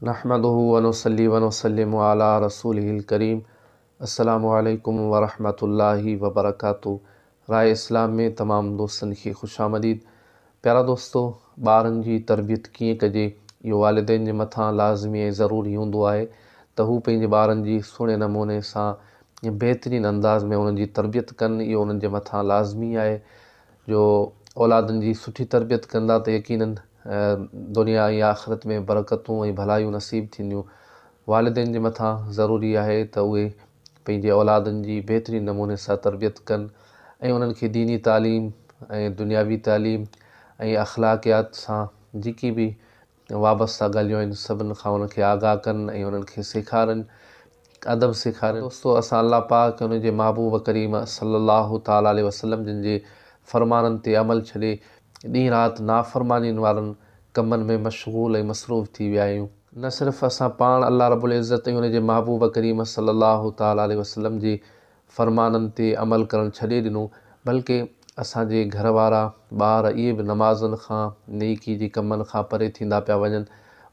نحمده ونصلي ونسلم علي رسوله الڪريم السلام عليڪم ورحمة الله وبرڪاته راء اسلام ۾ تمام دوستن کي خوش آمديد پيارا دوستو ٻارن جي تربيت ڪيئن ڪجي اهو والدين جي مٿان لازمي ۽ ضروري هوندو آهي ته هو پنهنجي ٻارن جي سهڻي نموني سان بهترين انداز ۾ انهن جي تربيت ڪن اهو انهن جي مٿان لازمي آهي جو اولادن جي سٺي تربيت ڪندا ته يقيناً دنيا ۽ آخرت ۾ برڪتون ۽ ڀلايون نصيب ٿينديون. والدين جي مٿان ضروري آهي ته اهي پنهنجي اولادن جي بهترين نموني سان تربيت ڪن ۽ انهن کي ديني تعليم ۽ دنياوي تعليم ۽ اخلاقيات سان جيڪي به وابسته ڳالهيون آهن سڀن کان انهن کي آگاهه ڪن ۽ انهن کي سيکارن ادب سيکارن. دوستو اسان الله پاڪ ۽ ان جي محبوب ڪريم صلّي الله تعالٰي عليه وسلّم جن جي فرمانن تي عمل ڇڏي ڏينهن رات نافرمانين وارن ڪمن ۾ مشغول ۽ مصروف ٿي ويا آهيون. نه صرف اسان پاڻ الله رب العزت ۽ ان جي محبوب ڪريم صلّي الله تعالٰي عليه وسلّم جي فرمانن تي عمل ڪرڻ ڇڏي ڏنو بلڪه اسان جي گهر وارا، ٻار اهي به نمازن کان، نيڪي جي ڪمن کان پري ٿيندا پيا وڃن.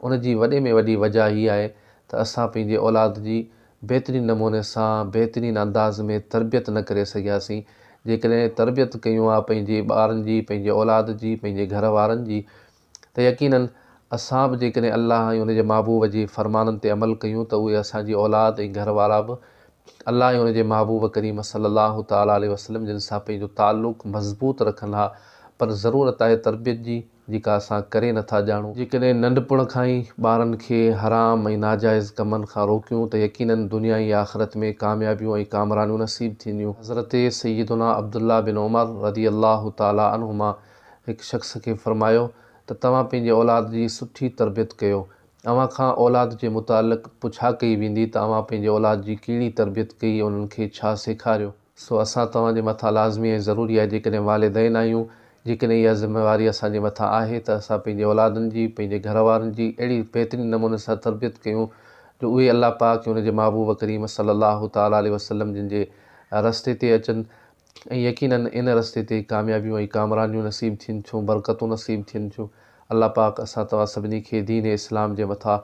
ان جي وڏي ۾ وڏي وجه هي آهي ته اسان پنهنجي اولاد جي بهترين نموني سان بهترين انداز ۾ تربيت نه ڪري سگهياسين. جيڪڏهن تربيت ڪيون ها پنهنجي ٻارن جي، پنهنجي اولاد جي، پنهنجي گهر وارن جي ته يقيناً اسان به جيڪڏهن الله ۽ ان جي محبوب جي فرمانن تي عمل ڪيون ته اهي اسان جي اولاد ۽ گهر وارا به الله ۽ ان جي محبوب ڪريم صلّي الله تعالٰي عليه وسلّم جن سان پنهنجو تعلق مضبوط رکن ها پر ضرورت آهي تربيت جي جيڪا اسان ڪري نه ٿا ڄاڻون. جيڪڏهن ننڍپڻ کان ئي ٻارن کي حرام ۽ ناجائز ڪمن کان روڪيون ته يقيناً دنيا ۽ آخرت ۾ ڪاميابيون ۽ ڪامرانيون نصيب ٿينديون. حضرت سيدنا عبدالله بن عمر رضي الله تعالٰي عنهما هڪ شخص کي فرمايو ته توهان پنهنجي اولاد جي سٺي تربيت ڪيو. اوهان کان اولاد جي متعلق پڇا ڪئي ويندي ته اوهان پنهنجي اولاد جي ڪهڙي تربيت ڪئي انهن کي ڇا سيکاريو. سو اسان توهان جي مٿان لازمي ۽ ضروري آهي جيڪڏهن والدين آهيون جيڪڏهن اها ذميواري اسان جي مٿان آهي ته اسان پنهنجي اولادن جي پنهنجي گهر وارن جي اهڙي بهترين نموني سان تربيت ڪيون جو اهي الله پاڪ ۽ ان جي محبوب ڪريم صلي الله تعالٰي عليه وسلم جن جي رستي تي اچن ۽ يقيناً ان رستي تي ڪاميابيون ۽ ڪامرانيون نصيب ٿين ٿيون، برڪتون نصيب ٿين ٿيون. الله پاڪ اسان توهان سڀني کي دين اسلام جي مٿان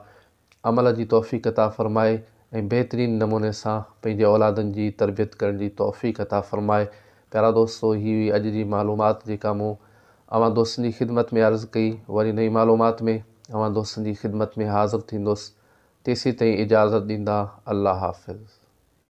عمل جي توفيق عطا فرمائي ۽ بهترين نموني سان پنهنجي اولادن جي تربيت ڪرڻ جي توفيق عطا فرمائي. پيارا دوستو هي هئي اڄ جي معلومات جيڪا مون اوهان دوستن جي خدمت ۾ عرض ڪئي. وري نئين معلومات ۾ اوهان دوستن جي خدمت ۾ حاضر ٿيندس. تيسين تائين اجازت ڏيندا. الله حافظ.